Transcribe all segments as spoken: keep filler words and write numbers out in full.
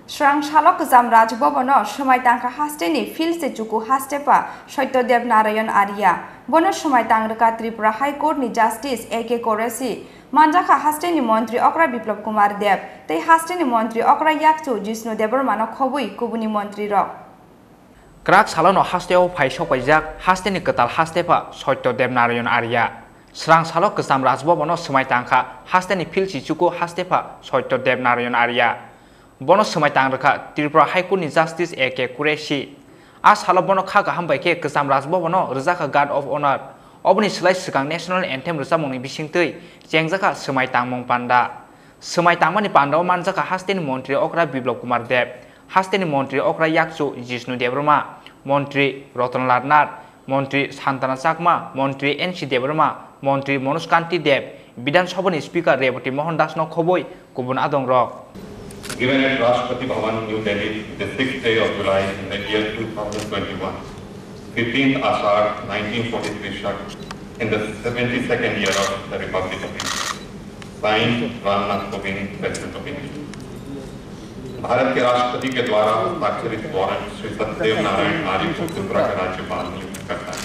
Srang salo kwcham Raj Bhavan-o swmai tangkha hasteni phil se chuku hastepha Satya Dev Narayan Arya. Bono swmai tang rwkha Tripura High Court ni Justice A K Qureshi, manjakha hasteni montri okra Biplab Kumar Deb tei hasteni montri okra yakchu Jishnu Debbarma no khobwi kubuni montri rok. Kwrak salono hasteo phai sokpaijak hasteni kwtal hastepha Satya Dev Narayan Arya. Srang salo kwcham Raj Bhavan-o swmai tangkha hasteni phil se chuku hastepha Satya Dev Narayan Arya. Bono swmai tang rwkha Tripura High Court ni Justice A K Qureshi. A salo bono kha kaham bai khe kwcham Raj Bhavan-o rwjakha Guard of Honor. Oboni slai swkang National Anthem rwchapmungni bisingtwi chengjakha swmai tangmung panda. Swmai tangmani pandao manjakha hasteni montri okra Biplab Kumar Deb, hasteni montri okra yakchu Jishnu Debbarma, montri Ratan Lal Nath, montri Santana Chakma, montri N C Debbarma, montri Manoj Kanti Deb, Bidhan Sabhani Speaker Rebati Mohan Das no khobwi kubun adongrok. Given at Rashtrapati Bhavan, New Delhi, the sixth day of July in the year two thousand twenty-one, fifteenth Ashar, nineteen forty-three Shak, in the seventy-second year of the Republic of India. Signed, Ram Nath Kovind, President of India. Bharat के राष्ट्रपति के द्वारा हस्ताक्षरित वारंट श्री सत्यदेव नारायण आर्य को त्रिपुरा का राज्यपाल नियुक्त करता है।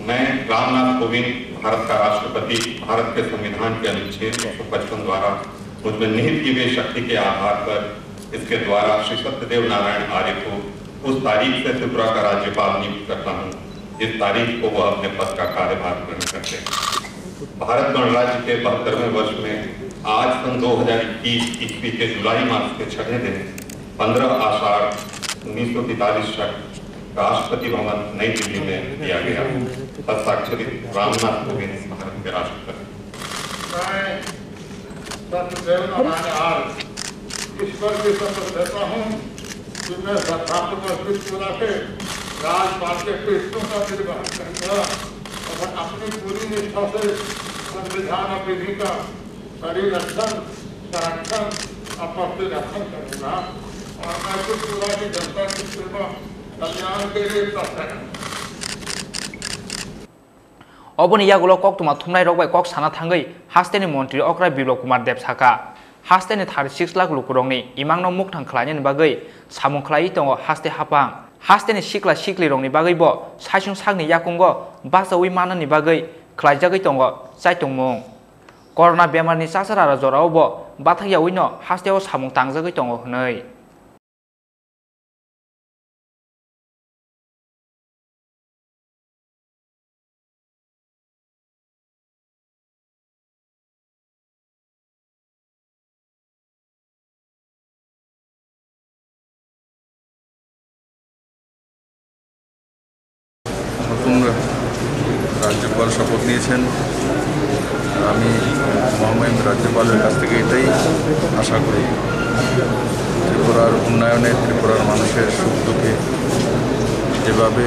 मैं, रामनाथ कोविंद, भारत का राष्ट्रपति, भारत के संविधान के अनुच्छेद एक सौ पचपन द्वारा मुझ में निहित की गई शक्ति के आधार पर इसके द्वारा श्री सत्यदेव नारायण आर्य को उस तारीख से त्रिपुरा का राज्यपाल नियुक्त करता हूँ, जिस तारीख को वह अपने पद का कार्यभार ग्रहण करते हैं। भारत गणराज्य के बहत्तरवें वर्ष में आज सन दो हज़ार इक्कीस ईस्वी के जुलाई मास के छठे दिन, पन्द्रह आषाढ़ उन्नीस सौ तैंतालीस तक राष्ट्रपति भवन नई दिल्ली में दिया गया। हस्ताक्षरित रामनाथ कोविंद, भारत के राष्ट्रपति। मैं सत्यदेव नारायण आर्य ईश्वर की शपथ लेता हूँ कि मैं श्रद्धापूर्वक त्रिपुरा के राज्यपाल के कृत्यों का निर्वहन करूंगा तथा अपनी पूरी निष्ठा से संविधान और विधि का परिरक्षण, संरक्षण और प्रतिरक्षण करूंगा और मैं त्रिपुरा की जनता की सेवा, कल्याण के लिए तत्पर रहूंगा। Oboni yagulo koktwma thumnai rok bai kok sana thangwi hasteni montri okra Biplab Kumar Deb sakha, hasteni thirty six lakh lukurokni imangno mukthang khlainani bagwi samung khlaiwi tongo haste haphang. Hasteni sikla siklirokni bagwi bo saichung sakni yakungo bachaui mannani bagwi khlaijagwi tongo chaitungmung. Corona bemarni chachara jorao bo bathakyaui no hasteo samung tangjagwi tongo hwnwi. নতুন রাজ্যপাল শপথ নিয়েছেন। আমি মহামহিম রাজ্যপালের কাছ থেকে এটাই আশা করি, ত্রিপুরার উন্নয়নে, ত্রিপুরার মানুষের সুখ দুঃখে যেভাবে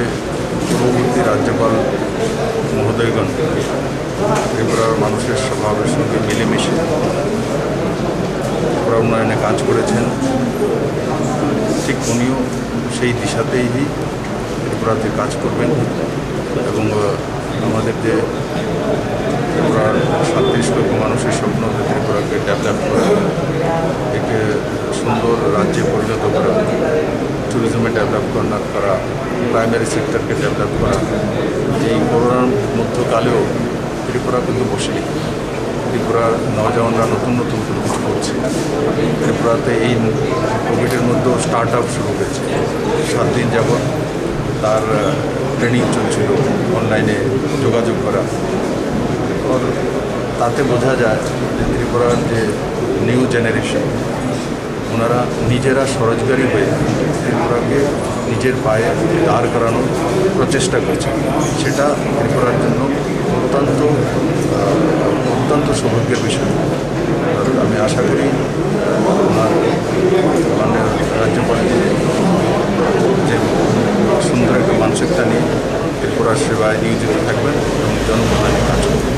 পূর্ববর্তী রাজ্যপাল মহোদয়গণ ত্রিপুরার মানুষের স্বভাবের সঙ্গে মিলেমিশে ত্রিপুরা উন্নয়নে কাজ করেছেন, ঠিক উনিও সেই দিশাতেই ত্রিপুরাতে কাজ করবেন এবং, আহ, আমাদের যে ত্রিপুরার সাতত্রিশ লক্ষ মানুষের স্বপ্ন যে ত্রিপুরাকে ডেভেলপ করা, একে সুন্দর রাজ্যে পরিণত করা, ট্যুরিজমে ডেভেলপ করা, করা, প্রাইমারি সেক্টরকে ডেভেলপ করা। এই করোনার মধ্যকালেও ত্রিপুরা কিন্তু বসেনি। ত্রিপুরার নওজওয়ানরা নতুন নতুন কোনো কিছু করছে। ত্রিপুরাতে এই কোভিডের মধ্যেও স্টার্ট আপ শুরু হয়েছে। সাত দিন যাবত তার, আহ, ট্রেনিং চলছিল, অনলাইনে যোগাযোগ করা। এরপর তাতে বোঝা যায় যে ত্রিপুরার যে নিউ জেনারেশন, ওনারা নিজেরা স্বরোজগারী হয়ে ত্রিপুরাকে নিজের পায়ে দাঁড় করানোর প্রচেষ্টা করছে। সেটা ত্রিপুরার জন্য অত্যন্ত, আহ, অত্যন্ত সৌভাগ্যের বিষয়। আর আমি আশা করি, আহ, ওনার, মানে, রাজ্যপাল যে সুন্দর একটা মানসিকতা নিয়ে ত্রিপুরার সেবায় নিয়োজিত থাকবেন এবং জনকল্যাণে কাজ করবেন।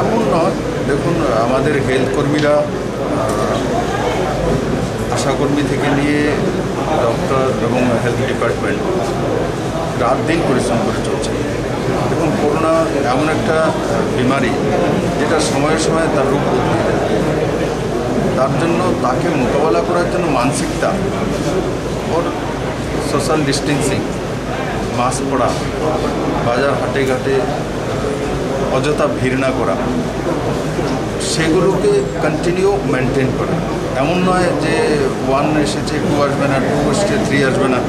এমন নয়, দেখুন, আমাদের হেলথ কর্মীরা, আহ, আশাকর্মী থেকে নিয়ে ডক্টর এবং হেলথ ডিপার্টমেন্ট রাত দিন পরিশ্রম করে চলছে। দেখুন, করোনা এমন একটা, আহ, বিমারি, যেটা সময়ে সময়ে তার রূপ বদলে যায়। তার জন্য, তাকে মোকাবেলা করার জন্য মানসিকতা ওর সোশ্যাল ডিস্টেন্সিং, মাস্ক পরা, বাজার হাটে ঘাটে অযথা ভিড় না করা, সেগুলোকে কন্টিনিউ মেনটেন করা। এমন নয় যে ওয়ান এসেছে, টু আসবে না, টু এসেছে, থ্রি আসবে না।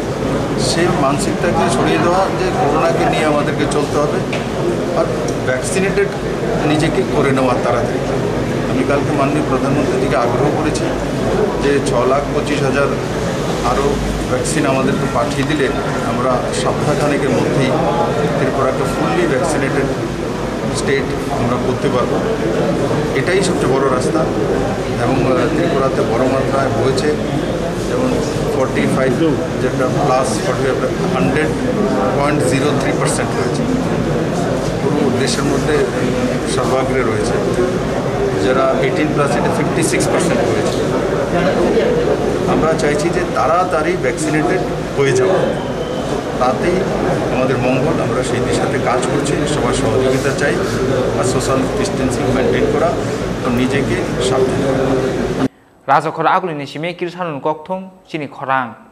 সেই মানসিকতাকে সরিয়ে দেওয়া যে করোনাকে নিয়ে আমাদেরকে চলতে হবে, আর ভ্যাকসিনেটেড নিজেকে করে নেওয়া তাড়াতাড়ি। আমি কালকে মাননীয় প্রধানমন্ত্রীজিকে আগ্রহ করেছি যে ছ লাখ পঁচিশ হাজার আরও ভ্যাকসিন আমাদেরকে পাঠিয়ে দিলে আমরা সপ্তাহখানেকের মধ্যেই ত্রিপুরাকে ফুললি ভ্যাকসিনেটেড স্টেট আমরা করতে পারবো। এটাই সবচেয়ে বড় রাস্তা। এবং আহ, ত্রিপুরাতে বড় মাত্রায় হয়েছে, যেমন ফর্টি ফাইভ, যেটা plus forty five, hundred point zero three percent হয়েছে। পুরো দেশের মধ্যে সর্বাগ্রে রয়েছে। যারা এইটিন প্লাস, এটা ফিফটি সিক্স পার্সেন্ট হয়েছে। আমরা চাইছি যে তাড়াতাড়ি ভ্যাকসিনেটেড হয়ে যাওয়া, তাতেই আমাদের মঙ্গল। আমরা সেই দিশাতে কাজ করছি, সবার সহযোগিতা চাই। আর সোশ্যাল ডিস্টেন্সিং মেনটেন করা, তো নিজেকে সাবধান রাখা। Rajakhor agulini simi Kirsanun kokthum chini khorang.